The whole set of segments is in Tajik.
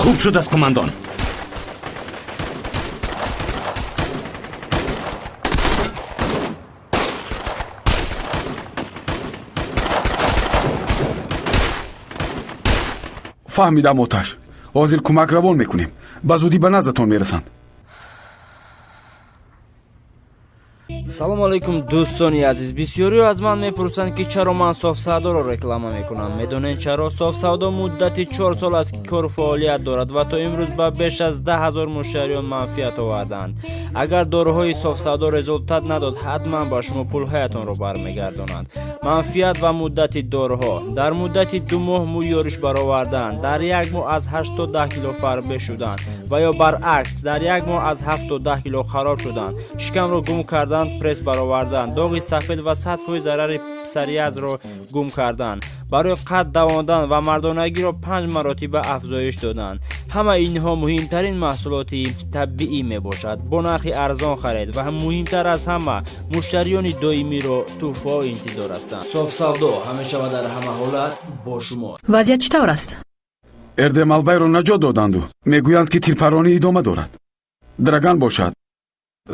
Хуб шудааст, қумандон. Фаҳмидам, Оташ. Ҳозир кӯмак равон мекунем. Ба зудӣ ба наздатон мерасанд. Салому алайкум, дӯстони азиз. Бисёриҳо аз ман мепурсанд, ки чаро ман Софсавдоро реклама мекунам. Медонед чаро? Софсавдо муддати 4 сол аст, ки кору фаъолият дорад ва то имрӯз ба беш аз 10 000 муштариён манфиат оварданд. Агар доруҳои Софсавдо результат надод, ҳатман ба шумо пулҳоятонро бармегардонанд. Манфиат ва муддати доруҳо: дар муддати 2 моҳ мӯй ёриш баровардан, дар як моҳ аз 8 то 10 кило фарбе шудан ва ё баръакс, дар як моҳ аз 7 то 10 кило хароб шудан, шикамро гум кардан, пресс баровардан, доғи сафед ва 100% зарари псориазро гум кардан, барои қад давондан ва мардонагиро панҷ маротиба афзоиш додан. Ҳама инҳо муҳимтарин маҳсулоти табиӣ мебошад. Бо нархи арзон харед ва муҳимтар аз ҳама, муштариёни доимиро тӯҳфаҳо интизор ҳастанд. Софсавдо ҳамеша ва дар ҳама ҳолат бо шумо. Вазъият чӣ тавр аст? Эрдем Албайро наҷот доданду мегӯянд, ки тирпаронӣ идома дорад. Драган бошад,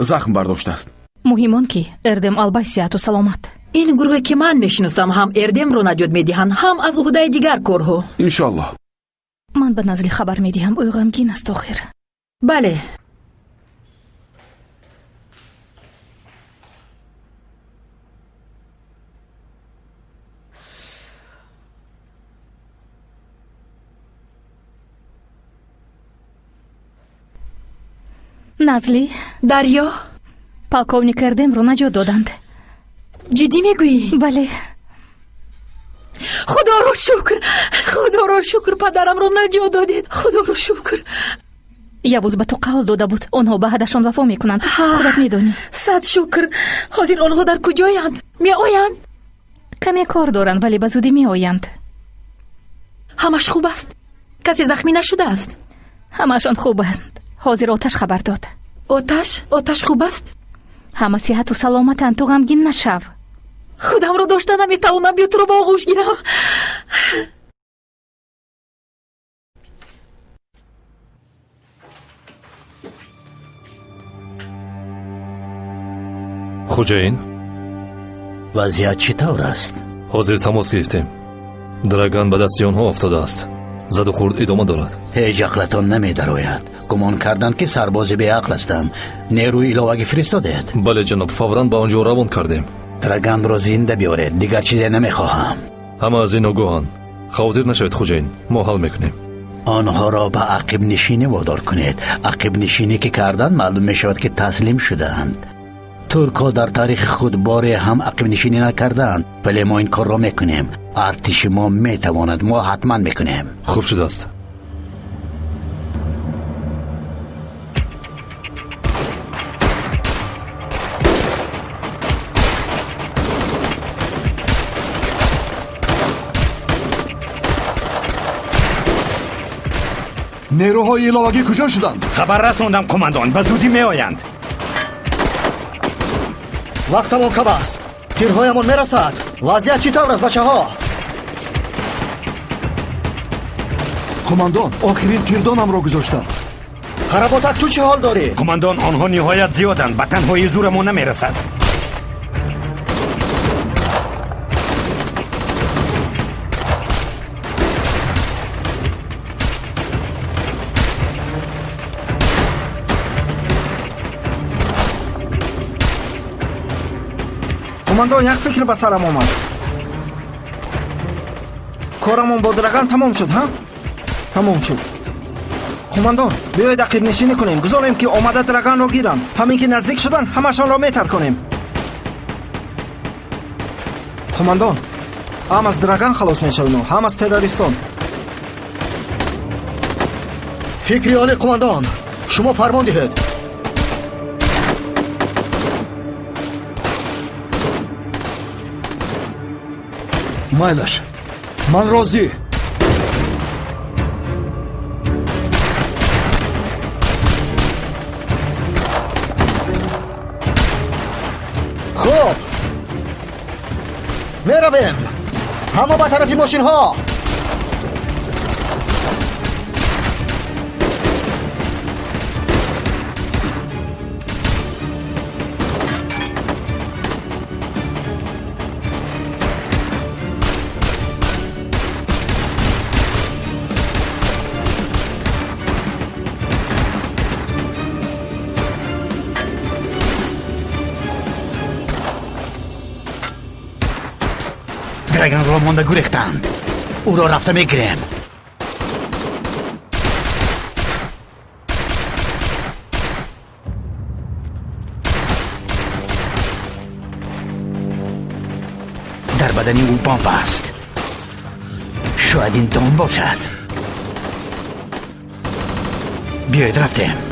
захм бардоштааст. Муҳим он, ки Эрдем Албай сиҳату саломат. Ин гурӯҳе, ки ман мешиносам, ҳам Эрдемро наҷот медиҳанд, ҳам аз уҳдаи дигар корҳо. Иншоаллоҳ. Ман ба Назли хабар медиҳам. Ӯ ғамгин аст охир. Бале. Назли. Дарё. Полковник Эрдемро наҷот доданд. Ҷиддӣ мегӯӣ? Бале. Худоро шукр, худоро шукр, падарамро наҷот додед, худоро шукр. Явуз ба ту қавл дода буд. Онҳо ба аҳдашон вафо мекунанд, худат медонӣ. Сад шукр. Ҳозир онҳо дар куҷоянд? Меоянд? Каме кор доранд, вале ба зудӣ меоянд. Ҳамаш хуб аст? Касе захмӣ нашудааст? Ҳамаашон хубанд. Ҳозир Оташ хабар дод. Оташ? Оташ хуб аст? Ҳама сиҳату саломатанд, ту ғамгин нашав. Худамро дошта наметавонам. Биё, туро ба оғӯш гирам. Хӯҷаин. Вазъият чӣ тавр аст? Ҳозир тамос гирифтем. Драган ба дасти онҳо афтодааст. Заду хурд идома дорад. Ҳеҷ ақлатон намедарояд. Гумон карданд, ки сарбози беақл ҳастам. Нерӯи иловагӣ фиристодед? Бале, ҷаноб, фавран ба он ҷо равон кардем. Драганро зинда биёред, дигар чизе намехоҳам. Ҳама аз ин огоҳанд. Хавотир нашавед, хӯҷаин, мо ҳал мекунем. Онҳоро ба ақибнишинӣ водор кунед. Ақибнишинӣ ки карданд, маълум мешавад, ки таслим шудаанд. Туркҳо дар таърихи худ боре ҳам ақибнишинӣ накардаанд, вале мо ин корро мекунем. Артиши мо метавонад, мо ҳатман мекунем. Хуб шудааст. Нерӯҳои иловагӣ куҷо шуданд? Хабар расондам, қумандон, ба зудӣ меоянд. Вақтамон кам аст, тирҳоямон мерасад. Вазъият чӣ тавр аст, бачаҳо? Қумандон, охирин тирдонамро гузоштам. Қаработак, ту чӣ ҳол дорӣ? Қумандон, онҳо ниҳоят зиёданд, ба танҳоӣ зӯрамон намерасад. Қумандон, як фикр ба сарам омад. Корамон бо Драган тамом шуд, ҳа, тамом шуд. Қумандон, биёед, ақибнишинӣ кунем, гузорем, ки омада Драганро гиранд. Ҳамин ки наздик шуданд, ҳамашонро метарконем. Қумандон, ҳам аз Драган халос мешавем, ҳам аз террористон. Фикри олӣ, қумандон, шумо фармон диҳед. Майлаш, ман розӣ. Хуб, меравем. Ҳама ба тарафи мошинҳо! Драганро монда гурехтанд. Ӯро рафта мегирем. Дар бадани ӯ бомб аст. Шояд ин дом бошад. Биёед, рафтем.